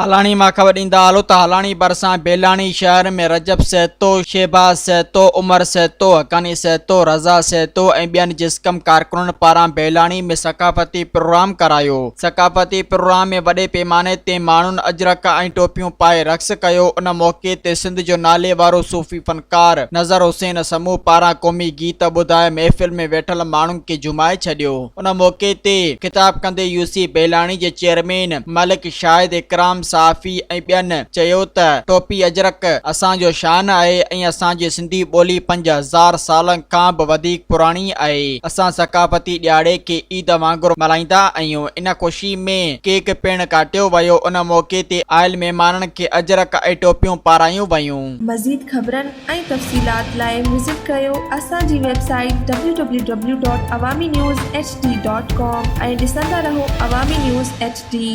هالاڻي مان خبر ڏيندا هلو ته هالاڻي ڀرسان بيلاڻي شهر ۾ رجب سهتو، شهباز سهتو، عمر سهتو، حقاني سهتو، رضا سهتو ۽ ٻين جسقم ڪارڪنن پاران بيلاڻي ۾ ثقافتي پروگرام ڪرايو. ثقافتي پروگرام ۾ وڏي پيماني تي ماڻهن اجرڪ ۽ ٽوپيون پائي رقص ڪيو. ان موقعي تي سنڌ جو نالي وارو صوفي فنڪار نظر حسين سمون پاران قومي گيت ٻڌائي محفل ۾ ويٺل ماڻهن کي جهومائي ڇڏيو. ان موقعي تي خطاب ڪندي يو سي بيلاڻي جي چيئرمين ملڪ شاهد اڪرام صحافي ۽ ٻين چيو ته ٽوپي اجرڪ اسان جو شان آهي ۽ اسان جي سنڌي ٻولي 5000 سالن کان به وڌيڪ پراڻي آهي اسان ثقافتي ڏهاڙي کي عيد وانگر ملهائيندا آهيون ان خوشي ۾ ڪيڪ پڻ ڪاٽيو ويو ان موقعي تي آيل مهمانن کي اجرڪ ۽ ٽوپيون پارايون ويون. مزيد خبرن ۽ تفصيلات لاء وزٽ ڪريو اسان جي website W W W dot Awami news H D dot com ۽ ڏسندا رهو عوامي نيوز ايڇ ڊي.